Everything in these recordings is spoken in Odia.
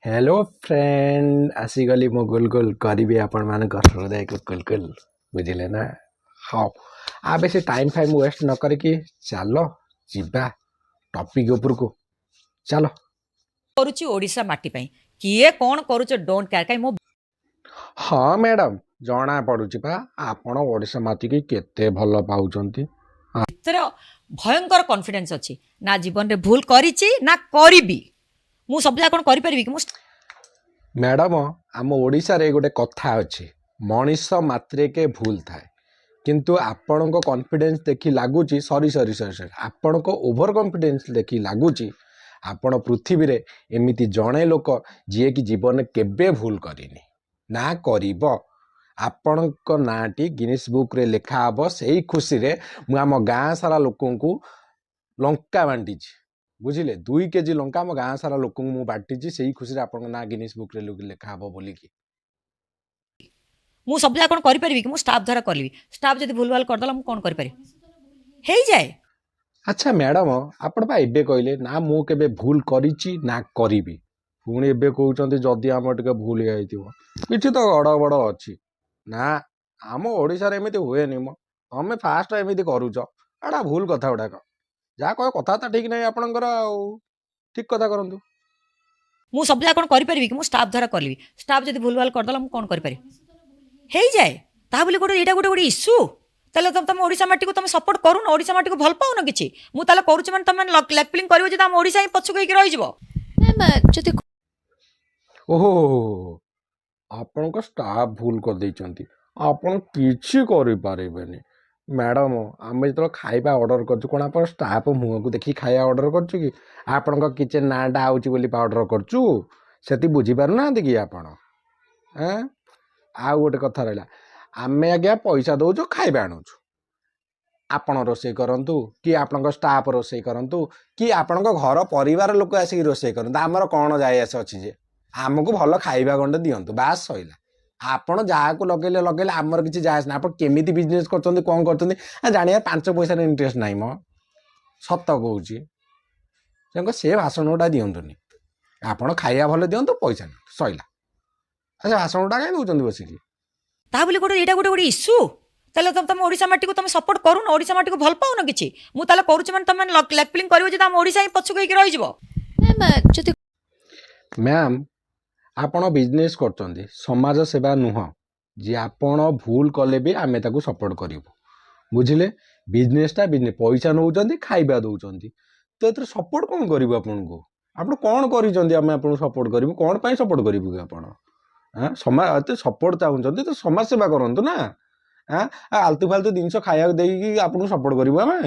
ହ୍ୟାଲୋ ଫ୍ରେଣ୍ଡ, ଆସିଗଲି ମୁଁ ଗୋଲ ଗୋଲ କରିବି ଆପଣମାନଙ୍କ ହୃଦୟକୁ କୁଲକୁଲ, ବୁଝିଲେ ନା? ହଉ, ଆଉ ବେଶୀ ଟାଇମ୍ ଫାଇମ୍ ୱେଷ୍ଟ ନ କରିକି ଚାଲ ଯିବା ଟପିକ୍ ଉପରକୁ, ଚାଲ। କରୁଛି ଓଡ଼ିଶା ମାଟି ପାଇଁ। କିଏ କ'ଣ କରୁଛ, don't care. କାହିଁ ମୋ ହଁ ମ୍ୟାଡ଼ାମ୍, ଜଣା ପଡ଼ୁଛି ପା ଆପଣ ଓଡ଼ିଶା ମାଟିକି କେତେ ଭଲ ପାଉଛନ୍ତି। ଭିତରେ ଭୟଙ୍କର କନଫିଡେନ୍ସ ଅଛି ନା ଜୀବନରେ ଭୁଲ କରିଛି ନା କରିବି। ମୁଁ ସବୁ ଯାକ କ'ଣ କରିପାରିବି କି ମୁଁ? ମ୍ୟାଡ଼ାମ, ଆମ ଓଡ଼ିଶାରେ ଗୋଟେ କଥା ଅଛି, ମଣିଷ ମାତ୍ରେକେ ଭୁଲ ଥାଏ। କିନ୍ତୁ ଆପଣଙ୍କ କନଫିଡେନ୍ସ ଦେଖି ଲାଗୁଛି, ସରି ସରି ସରି ସରି, ଆପଣଙ୍କ ଓଭର କନଫିଡେନ୍ସ ଦେଖି ଲାଗୁଛି ଆପଣ ପୃଥିବୀରେ ଏମିତି ଜଣେ ଲୋକ ଯିଏକି ଜୀବନରେ କେବେ ଭୁଲ କରିନି ନା କରିବ। ଆପଣଙ୍କ ନାଁଟି ଗିନିସ୍ ବୁକ୍ରେ ଲେଖା ହେବ, ସେଇ ଖୁସିରେ ମୁଁ ଆମ ଗାଁ ସାରା ଲୋକଙ୍କୁ ଲଙ୍କା ବାଣ୍ଟିଛି, ବୁଝିଲେ? 2 କେଜି ଲଙ୍କା ଆମ ଗାଁ ସାରା ଲୋକଙ୍କୁ ମୁଁ ବାଣ୍ଟିଛି, ସେଇ ଖୁସିରେ ଆପଣଙ୍କ ନାଁ ଗିନିସ୍ ବୁକ୍ରେ ଲେଖା ହେବ ବୋଲିକି। ମୁଁ ସବୁ ଯାକ କ'ଣ କରିପାରିବି କି? ମୁଁ ଷ୍ଟାଫ୍ ଦ୍ୱାରା କରିବି। ଷ୍ଟାଫ୍ ଯଦି ଭୁଲ ଭାଲ କରିଦେଲା, ମୁଁ କ'ଣ କରିପାରିବି? ହେଇଯାଏ। ଆଚ୍ଛା ମ୍ୟାଡ଼ାମ, ଆପଣ ପା ଏବେ କହିଲେ ନା ମୁଁ କେବେ ଭୁଲ କରିଛି ନା କରିବି। ପୁଣି ଏବେ କହୁଛନ୍ତି ଯଦି ଆମର ଟିକେ ଭୁଲ ହେଇଯାଇଥିବ। କିଛି ତ ଗଡ଼ବଡ଼ ଅଛି ନା। ଆମ ଓଡ଼ିଶାରେ ଏମିତି ହୁଏନି ମ, ତମେ ଫାଷ୍ଟ ଏମିତି କରୁଛ। ଏଇଟା ଭୁଲ କଥା ଗୁଡ଼ାକ। ଯାହା କହ, କଥାବାର୍ତ୍ତା ଠିକ୍ ନାହିଁ ଆପଣଙ୍କର। ଆଉ ଠିକ୍ କଥା କରନ୍ତୁ। ମୁଁ ସବୁ ଯାକ କ'ଣ କରିପାରିବି କି? ମୁଁ ଷ୍ଟାଫ୍ ଦ୍ୱାରା କରିବି। ଷ୍ଟାଫ୍ ଯଦି ଭୁଲ ଭାଲ କରିଦେଲା, ମୁଁ କ'ଣ କରିପାରିବି? ହେଇଯାଏ। ତାହା ବୋଲି ଗୋଟେ ଏଇଟା ଗୋଟେ ଗୋଟେ ଇସ୍ୟୁ? ତାହେଲେ ତମେ ଓଡ଼ିଶା ମାଟିକୁ ତମେ ସପୋର୍ଟ କରୁନ, ଓଡ଼ିଶା ମାଟିକୁ ଭଲ ପାଉନ କିଛି। ମୁଁ ତାହେଲେ କରୁଛି ମାନେ ତମେ ଲେଫ୍ଟ କରିବ ଯଦି ଆମ ଓଡ଼ିଶା ହିଁ ପଛକୁ ହେଇକି ରହିଯିବ। ମ୍ୟାମ୍, ଯଦି ଓହୋ, ଆପଣଙ୍କ ଷ୍ଟାଫ୍ ଭୁଲ କରିଦେଇଛନ୍ତି, ଆପଣ କିଛି କରିପାରିବେନି। ମ୍ୟାଡ଼ାମ, ଆମେ ଯେତେବେଳେ ଖାଇବା ଅର୍ଡ଼ର କରୁଛୁ, କ'ଣ ଆପଣ ଷ୍ଟାଫ୍ ମୁହଁକୁ ଦେଖିକି ଖାଇବା ଅର୍ଡ଼ର କରୁଛୁ କି? ଆପଣଙ୍କ କିଚେନ୍ ନାଁଟା ଆଉଛି ବୋଲି ଅର୍ଡ଼ର କରୁଛୁ। ସେଠି ବୁଝିପାରୁନାହାନ୍ତି କି ଆପଣ? ଏଁ ଆଉ ଗୋଟେ କଥା ରହିଲା, ଆମେ ଆଜ୍ଞା ପଇସା ଦେଉଛୁ, ଖାଇବା ଆଣୁଛୁ। ଆପଣ ରୋଷେଇ କରନ୍ତୁ କି ଆପଣଙ୍କ ଷ୍ଟାଫ୍ ରୋଷେଇ କରନ୍ତୁ କି ଆପଣଙ୍କ ଘର ପରିବାର ଲୋକ ଆସିକି ରୋଷେଇ କରନ୍ତୁ, ଆମର କ'ଣ ଯାଏ ଆସେ ଅଛି ଯେ? ଆମକୁ ଭଲ ଖାଇବା ଗଣ୍ଡେ ଦିଅନ୍ତୁ, ବାସ୍ ସଇଲା। ଆପଣ ଯାହାକୁ ଲଗେଇଲେ ଲଗେଇଲେ, ଆମର କିଛି ଯାଏ ଆସେ ନାହିଁ। ଆପଣ କେମିତି ବିଜନେସ୍ କରୁଛନ୍ତି, କ'ଣ କରୁଛନ୍ତି, ଜାଣିବା ପାଞ୍ଚ ପଇସାର ଇଣ୍ଟରେଷ୍ଟ ନାହିଁ ମ। ସତ କହୁଛି, ତେଣୁ ସେ ଭାଷଣ ଗୁଡ଼ା ଦିଅନ୍ତୁନି। ଆପଣ ଖାଇବା ଭଲ ଦିଅନ୍ତୁ, ପଇସା ନିଅନ୍ତୁ, ସଇଲା। ଆଚ୍ଛା, ଭାଷଣ ଗୁଡ଼ା କାହିଁ ଦେଉଛନ୍ତି ବସିକି? ତାହା ବୋଲି ଗୋଟେ ଏଇଟା ଗୋଟେ ଗୋଟେ ଇସ୍ୟୁ? ତାହେଲେ ତମେ ଓଡ଼ିଶା ମାଟିକୁ ତମେ ସପୋର୍ଟ କରୁନ, ଓଡ଼ିଶା ମାଟିକୁ ଭଲ ପାଉନ କିଛି। ମୁଁ ତାହେଲେ କରୁଛି ମାନେ ତମେ ଲେଫ୍ଟ କରିବ ଯଦି ଆମ ଓଡ଼ିଶା ହିଁ ପଛକୁ ହେଇକି ରହିଯିବ। ମ୍ୟାମ୍, ଯଦି ମ୍ୟାମ୍, ଆପଣ ବିଜନେସ୍ କରୁଛନ୍ତି, ସମାଜ ସେବା ନୁହଁ ଯେ ଆପଣ ଭୁଲ କଲେ ବି ଆମେ ତାକୁ ସପୋର୍ଟ କରିବୁ, ବୁଝିଲେ? ବିଜନେସଟା ବିଜନେସ୍, ପଇସା ନେଉଛନ୍ତି, ଖାଇବା ଦେଉଛନ୍ତି, ତ ଏଥିରେ ସପୋର୍ଟ କ'ଣ କରିବୁ ଆପଣଙ୍କୁ? ଆପଣ କ'ଣ କରିଛନ୍ତି ଆମେ ଆପଣଙ୍କୁ ସପୋର୍ଟ କରିବୁ? କ'ଣ ପାଇଁ ସପୋର୍ଟ କରିବୁ କି ଆପଣ? ଆଁ ଏତେ ସପୋର୍ଟ ଚାହୁଁଛନ୍ତି ତ ସମାଜ ସେବା କରନ୍ତୁ ନା। ଆଁ ଆଲତୁ ଫାଲତୁ ଜିନିଷ ଖାଇବାକୁ ଦେଇକି ଆପଣଙ୍କୁ ସପୋର୍ଟ କରିବୁ ଆମେ?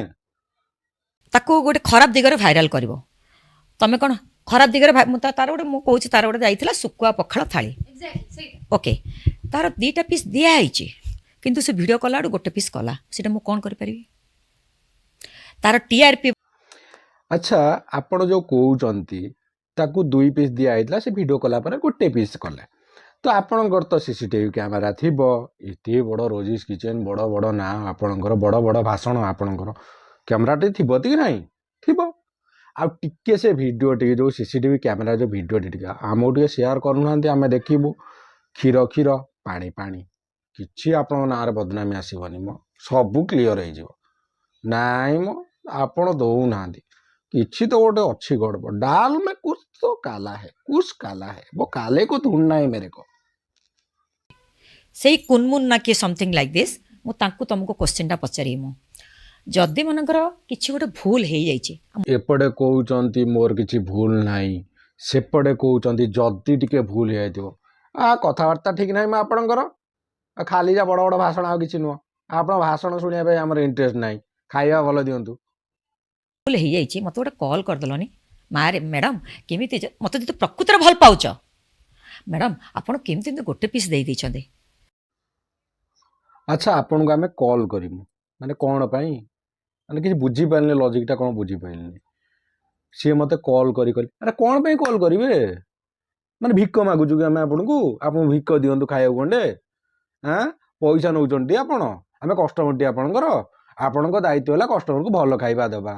ତାକୁ ଗୋଟେ ଖରାପ ଦିଗରେ ଭାଇରାଲ କରିବ। ତମେ କ'ଣ ଖରାପ ଦିଗରେ ମୁଁ ତାର ଗୋଟେ ମୁଁ କହୁଛି, ତାର ଗୋଟେ ଯାଇଥିଲା ଶୁଖୁଆ ପଖାଳ ଥାଳି, ଓକେ, ତାର 2ଟା ପିସ୍ ଦିଆହେଇଛି, କିନ୍ତୁ ସେ ଭିଡ଼ିଓ କଲା ବେଳକୁ ଗୋଟେ ପିସ୍ କଲା। ସେଇଟା ମୁଁ କ'ଣ କରିପାରିବି? ତାର ଟିଆରପି ଆଚ୍ଛା, ଆପଣ ଯେଉଁ କହୁଛନ୍ତି ତାକୁ ଦୁଇ ପିସ୍ ଦିଆହେଇଥିଲା, ସେ ଭିଡ଼ିଓ କଲା ପରେ ଗୋଟେ ପିସ୍ କଲା, ତ ଆପଣଙ୍କର ତ ସିସିଟିଭି କ୍ୟାମେରା ଥିବ। ଏତେ ବଡ଼ ରୋଜିସ୍ କିଚେନ୍, ବଡ଼ ବଡ଼ ନାଁ ଆପଣଙ୍କର, ବଡ଼ ବଡ଼ ଭାଷଣ, ଆପଣଙ୍କର କ୍ୟାମେରାଟି ଥିବ କି ନାହିଁ? ଥିବ। ଆଉ ଟିକେ ସେ ଭିଡ଼ିଓ ଟିକେ, ଯେଉଁ ସିସିଟିଭି କ୍ୟାମେରା ଯେଉଁ ଭିଡ଼ିଓଟି ଟିକେ ଆମକୁ ଟିକେ ସେୟାର କରୁନାହାନ୍ତି, ଆମେ ଦେଖିବୁ। କ୍ଷୀର କ୍ଷୀର, ପାଣି ପାଣି, କିଛି ଆପଣଙ୍କ ନାଁରେ ବଦନାମୀ ଆସିବନି ମ, ସବୁ କ୍ଲିଅର ହେଇଯିବ। ନାଇଁ ମ, ଆପଣ ଦଉନାହାନ୍ତି। କିଛି ତ ଗୋଟେ ଅଛି ଗଡ଼ବଡ଼। दाल में कुछ तो काला है, कुछ काला है, वो काले को ढूंढना है मेरे को। ସେଇ କୁନମୁନ ନା କିଏ, ସମଥିଙ୍ଗ ଲାଇକ୍ this, ମୁଁ ତାଙ୍କୁ ତମକୁ କୋଶ୍ଚିନ୍ଟା ପଚାରିବି। ମୁଁ ଯଦି ମନେକର କିଛି ଗୋଟେ ଭୁଲ ହେଇଯାଇଛି ଏପଟେ କହୁଛନ୍ତି ମୋର କିଛି ଭୁଲ ନାହିଁ, ସେପଟେ କହୁଛନ୍ତି ଯଦି ଟିକେ ଭୁଲ ହେଇଯାଇଥିବ। କଥାବାର୍ତ୍ତା ଠିକ୍ ନାହିଁ ମ ଆପଣଙ୍କର। ଖାଲି ଯା ବଡ଼ ବଡ଼ ଭାଷଣ, ଆଉ କିଛି ନୁହଁ। ଆପଣ ଭାଷଣ ଶୁଣିବା ପାଇଁ ଆମର ଇଣ୍ଟରେଷ୍ଟ ନାହିଁ, ଖାଇବା ଭଲ ଦିଅନ୍ତୁ। ଭୁଲ ହେଇଯାଇଛି, ମୋତେ ଗୋଟେ କଲ୍ କରିଦେଲନି ମାରେ, ମ୍ୟାଡ଼ାମ୍ କେମିତି ମୋତେ ଯଦି ପ୍ରକୃତରେ ଭଲ ପାଉଛ ମ୍ୟାଡ଼ାମ୍, ଆପଣ କେମିତି ଏମିତି ଗୋଟେ ପିସ୍ ଦେଇ ଦେଇଛନ୍ତି? ଆଚ୍ଛା, ଆପଣଙ୍କୁ ଆମେ କଲ୍ କରିବୁ ମାନେ କ'ଣ ପାଇଁ? ମାନେ କିଛି ବୁଝିପାରିଲିନି, ଲଜିକ୍ଟା କ'ଣ ବୁଝିପାରିଲିନି। ସିଏ ମୋତେ କଲ୍ କରି କରି, ଆରେ କ'ଣ ପାଇଁ କଲ୍ କରିବେ? ମାନେ ଭିକ ମାଗୁଛୁ କି ଆମେ ଆପଣଙ୍କୁ? ଆପଣ ଭିକ ଦିଅନ୍ତୁ ଖାଇବାକୁ ଗଣ୍ଡେ? ଆଁ ପଇସା ନେଉଛନ୍ତି ଆପଣ, ଆମେ କଷ୍ଟମରଟି ଆପଣଙ୍କର। ଆପଣଙ୍କ ଦାୟିତ୍ୱ ହେଲା କଷ୍ଟମରକୁ ଭଲ ଖାଇବା ଦେବା,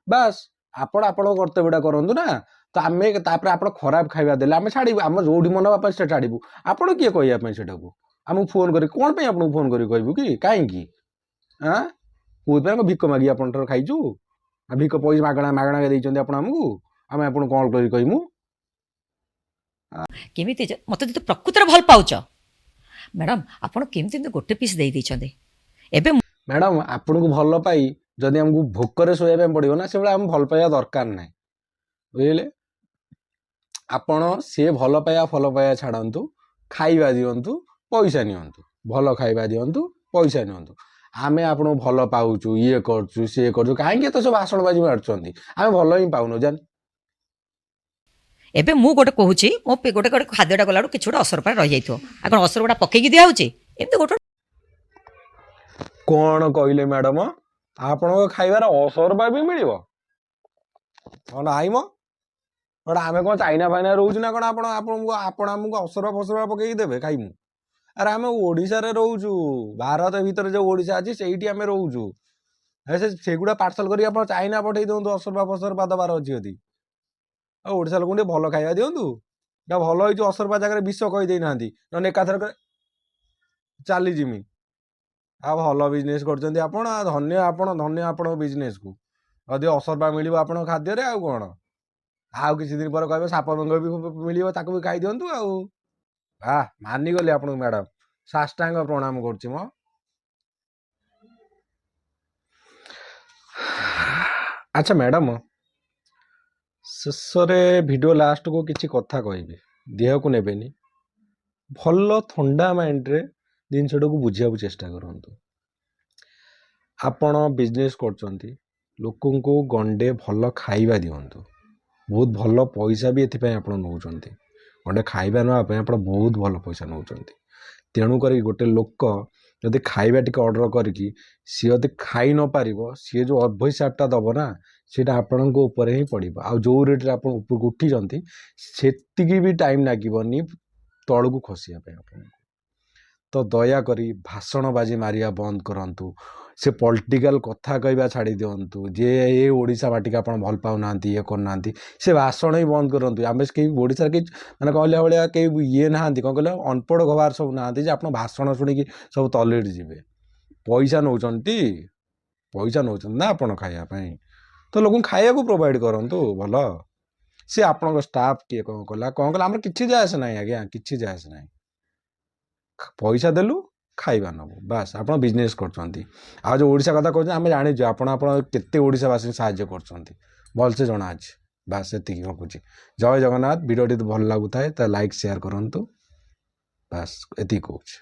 ବାସ୍। ଆପଣ ଆପଣଙ୍କ କର୍ତ୍ତବ୍ୟଟା କରନ୍ତୁ ନା। ତ ଆମେ ତାପରେ ଆପଣ ଖରାପ ଖାଇବା ଦେଲେ ଆମେ ଛାଡ଼ିବୁ, ଆମ ଯେଉଁଠି ମନ ବାପା ସେଟା ଛାଡ଼ିବୁ। ଆପଣ କିଏ କହିବା ପାଇଁ ସେଟାକୁ? ଆମକୁ ଫୋନ୍ କରି କ'ଣ ପାଇଁ ଆପଣଙ୍କୁ ଫୋନ୍ କରି କହିବୁ କି କାହିଁକି? ଆଁ, କୋଉଥିପାଇଁ ଆମେ ଭିକ ମାଗି ଆପଣଙ୍କ ଠାରୁ ଖାଇଛୁ? ଆଉ ଭିକ ପଇସା ମାଗଣା ମାଗଣା ଦେଇଛନ୍ତି ଆପଣ ଆମକୁ, ଆମେ ଆପଣଙ୍କୁ କଲ୍ କରି କହିମୁ? କେମିତି ମୋତେ ଯଦି ପ୍ରକୃତରେ ଭଲ ପାଉଛ ମ୍ୟାଡ଼ାମ୍, ଆପଣ କେମିତି ଏମିତି ଗୋଟେ ପିସ୍ ଦେଇ ଦେଇଛନ୍ତି ଏବେ? ମ୍ୟାଡ଼ାମ୍, ଆପଣଙ୍କୁ ଭଲ ପାଇ ଯଦି ଆମକୁ ଭୋକରେ ଶୋଇବା ପାଇଁ ପଡ଼ିବ ନା, ସେଭଳିଆ ଆମକୁ ଭଲ ପାଇବା ଦରକାର ନାହିଁ, ବୁଝିଲେ? ଆପଣ ସେ ଭଲ ପାଇବା ଭଲ ପାଇବା ଛାଡ଼ନ୍ତୁ, ଖାଇବା ଦିଅନ୍ତୁ, ପଇସା ନିଅନ୍ତୁ। ଭଲ ଖାଇବା ଦିଅନ୍ତୁ, ପଇସା ନିଅନ୍ତୁ। ଆମେ ଆପଣଙ୍କୁ ଭଲ ପାଉଛୁ, ଇଏ କରୁଛୁ, ସିଏ କରୁଛୁ, କାହିଁକି ଏତେ ସବୁ ଭାଷଣବାଜି ମାରୁଛନ୍ତି? ଆମେ ଭଲ ହିଁ ପାଉନୁ ଜାଣି। ଏବେ ମୁଁ ଗୋଟେ କହୁଛି, ମୋ ଗୋଟେ ଗୋଟେ ଖାଦ୍ୟଟା ଗଲାବେଳକୁ କିଛି ଗୋଟେ ଅସରପା ରହିଯାଇଥିବ। ଆଉ କ'ଣ ଅସରପା ପକେଇକି ଦିଆହେଉଛି ଏମିତି ଗୋଟେ? କ'ଣ କହିଲେ ମ୍ୟାଡ଼ାମ? ଆପଣଙ୍କ ଖାଇବାରେ ଅସରପା ବି ମିଳିବ? ହଁ, ନାଇଁ ମ, ଗୋଟେ ଆମେ କ'ଣ ଚାଇନା ଫାଇନା ରହୁଛୁ ନା କ'ଣ? ଆପଣ ଆପଣଙ୍କୁ ଆପଣ ଆମକୁ ଅସରପା ଫସରପା ପକେଇକି ଦେବେ ଖାଇମୁ? ଆରେ, ଆମେ ଓଡ଼ିଶାରେ ରହୁଛୁ, ଭାରତ ଭିତରେ ଯେଉଁ ଓଡ଼ିଶା ଅଛି ସେଇଠି ଆମେ ରହୁଛୁ। ହେ, ସେ ସେଗୁଡ଼ା ପାର୍ସଲ କରିକି ଆପଣ ଚାଇନା ପଠେଇ ଦିଅନ୍ତୁ, ଅସରପା ଫସରପା ଦେବାର ଅଛି ଯଦି। ଆଉ ଓଡ଼ିଶା ଲୋକଙ୍କୁ ଟିକେ ଭଲ ଖାଇବା ଦିଅନ୍ତୁ। ଏଇଟା ଭଲ ହେଇଛି ଅସରପା ଜାଗାରେ ବିଷ କହିଦେଇନାହାନ୍ତି, ନହେଲେ ଏକାଥରକରେ ଚାଲିଯିମି। ଆଉ ଭଲ ବିଜନେସ୍ କରୁଛନ୍ତି ଆପଣ, ଆଉ ଧନ୍ୟ ଆପଣ, ଧନ୍ୟ ଆପଣଙ୍କ ବିଜନେସ୍କୁ। ଯଦି ଅସରପା ମିଳିବ ଆପଣଙ୍କ ଖାଦ୍ୟରେ, ଆଉ କ'ଣ? ଆଉ କିଛି ଦିନ ପରେ କହିବେ ସାପ ବେଙ୍ଗ ବି ମିଳିବ, ତାକୁ ବି ଖାଇଦିଅନ୍ତୁ। ଆଉ ଆ ମାନିଗଲି ଆପଣଙ୍କୁ ମ୍ୟାଡ଼ାମ୍, ସାଷ୍ଟାଙ୍ଗ ପ୍ରଣାମ କରୁଛି ମ। ଆଚ୍ଛା ମ୍ୟାଡ଼ାମ୍, ଶେଷରେ ଭିଡ଼ିଓ ଲାଷ୍ଟକୁ କିଛି କଥା କହିବି, ଦେହକୁ ନେବେନି। ଭଲ ଥଣ୍ଡା ମାଇଣ୍ଡରେ ଜିନିଷଟାକୁ ବୁଝିବାକୁ ଚେଷ୍ଟା କରନ୍ତୁ। ଆପଣ ବିଜନେସ୍ କରୁଛନ୍ତି, ଲୋକଙ୍କୁ ଗଣ୍ଡେ ଭଲ ଖାଇବା ଦିଅନ୍ତୁ। ବହୁତ ଭଲ ପଇସା ବି ଏଥିପାଇଁ ଆପଣ ନେଉଛନ୍ତି। ଗଣ୍ଡେ ଖାଇବା ନେବା ପାଇଁ ଆପଣ ବହୁତ ଭଲ ପଇସା ନେଉଛନ୍ତି। ତେଣୁକରି ଗୋଟେ ଲୋକ ଯଦି ଖାଇବା ଟିକେ ଅର୍ଡ଼ର କରିକି ସିଏ ଯଦି ଖାଇ ନପାରିବ, ସିଏ ଯେଉଁ ଅଭିଶାପଟା ଦେବ ନା, ସେଇଟା ଆପଣଙ୍କ ଉପରେ ହିଁ ପଡ଼ିବ। ଆଉ ଯେଉଁ ରେଟ୍ରେ ଆପଣ ଉପରକୁ ଉଠିଛନ୍ତି, ସେତିକି ବି ଟାଇମ୍ ଲାଗିବନି ତଳକୁ ଖସିବା ପାଇଁ ଆପଣଙ୍କୁ। ତ ଦୟାକରି ଭାଷଣବାଜି ମାରିବା ବନ୍ଦ କରନ୍ତୁ, ସେ ପଲିଟିକାଲ କଥା କହିବା ଛାଡ଼ି ଦିଅନ୍ତୁ, ଯେ ଏ ଓଡ଼ିଶା ମାଟିକି ଆପଣ ଭଲ ପାଉନାହାନ୍ତି, ଇଏ କରୁନାହାନ୍ତି, ସେ ଭାଷଣ ହିଁ ବନ୍ଦ କରନ୍ତୁ। ଆମେ କେହି ଓଡ଼ିଶାରେ କେହି ମାନେ କହିଲା ଭଳିଆ କେହି ଇଏ ନାହାନ୍ତି, କ'ଣ କହିଲ, ଅନପଢ଼ ଗବାର ସବୁ ନାହାନ୍ତି ଯେ ଆପଣ ଭାଷଣ ଶୁଣିକି ସବୁ ତଲେଇକି ଯିବେ। ପଇସା ନେଉଛନ୍ତି, ପଇସା ନେଉଛନ୍ତି ନା ଆପଣ ଖାଇବା ପାଇଁ, ତ ଲୋକଙ୍କୁ ଖାଇବାକୁ ପ୍ରୋଭାଇଡ଼ କରନ୍ତୁ ଭଲ। ସେ ଆପଣଙ୍କ ଷ୍ଟାଫ୍ କିଏ କ'ଣ କଲା କ'ଣ କଲା, ଆମର କିଛି ଯାଏ ଆସେ ନାହିଁ ଆଜ୍ଞା, କିଛି ଯାଏ ଆସେ ନାହିଁ। ପଇସା ଦେଲୁ, ଖାଇବା ନେବୁ, ବାସ୍। ଆପଣ ବିଜନେସ୍ କରୁଛନ୍ତି। ଆଉ ଯେଉଁ ଓଡ଼ିଶା କଥା କହୁଛନ୍ତି, ଆମେ ଜାଣିଛୁ ଆପଣ ଆପଣ କେତେ ଓଡ଼ିଶାବାସୀଙ୍କୁ ସାହାଯ୍ୟ କରୁଛନ୍ତି, ଭଲସେ ଜଣା ଅଛି। ବାସ୍, ସେତିକି ରଖୁଛି। ଜୟ ଜଗନ୍ନାଥ। ଭିଡ଼ିଓଟି ଭଲ ଲାଗୁଥାଏ ତ ଲାଇକ୍ ସେୟାର କରନ୍ତୁ, ବାସ୍ ଏତିକି କହୁଛି।